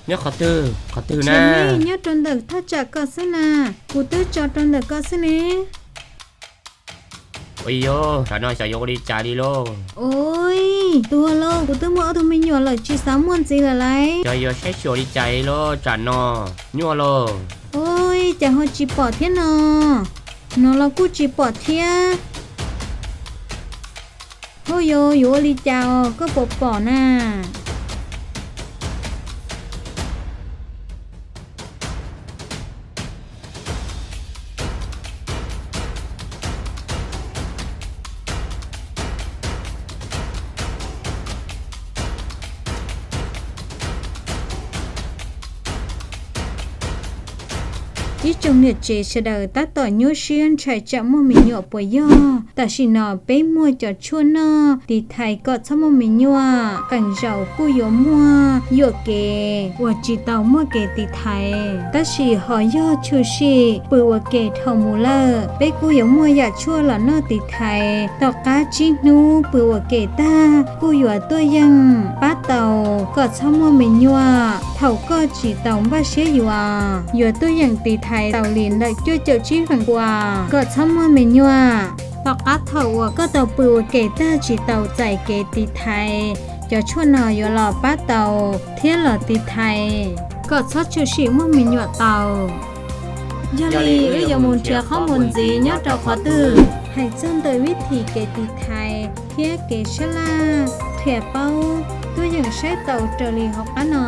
Nyob qhov twg, qhov twg na? Nyob rau ntawm thaj tsam ko xwb na, kuv twb tso rau ntawm ko xwb ne. Ua li yog, tsam no xyov yuav ua li cas li lauj. Ua, tuag lauj, kuv twb muaj ob tug me nyuam lawm tsis xav muaj ntxiv lawm lauj. Xyov yuav saib xyuas li cas li lauj, tsam no nyuaj lauj. Ua, cas ho tsis pom thiab no, no los kuj tsis pom thiab. Hauj yau, yuav ua li cas os, koj puas pom na? Ib tsoom niam tsev sawv daws tab tom nyuaj siab ntshai tsam muaj me nyuam puas yog. Tam sim no peb muaj cov tshuaj noj tiv thaiv kom txhob muaj me nyuam, qee zaum kuj yuav muaj yuam kev uas tsis tau muaj kev tiv thaiv. Tab sis ho yog tshwm sim pw ua ke dhau mus lawm, peb kuj yuav muaj yam tshuaj los noj tiv thaiv. Tom qab tsib hnub pw ua ke tag kuj yuav tuaj yeem pab tau kom txhob muaj me nyuam. Thaum koj tsis tau npaj siab yuav, yuav tuaj yeem tiv thaiv tau li ntawm cuaj caum tsib feem pua kom txhob muaj me nyuam. Tom qab thaum uas koj tau pw ua ke tag tsis tau txais kev tiv thaiv, cov tshuaj no yuav los pab tau thiab los tiv thaiv kom txhob tshwm sim muaj me nyuam tau. Yog li wb yuav mus nrhiav qhov mus ntxiv nyob rau qhov twg? Hais txog ntawm vib thim kev tiv thaiv thiab kev sab laj qhia paub, tuaj yeem saib tau raws li hauv qab no.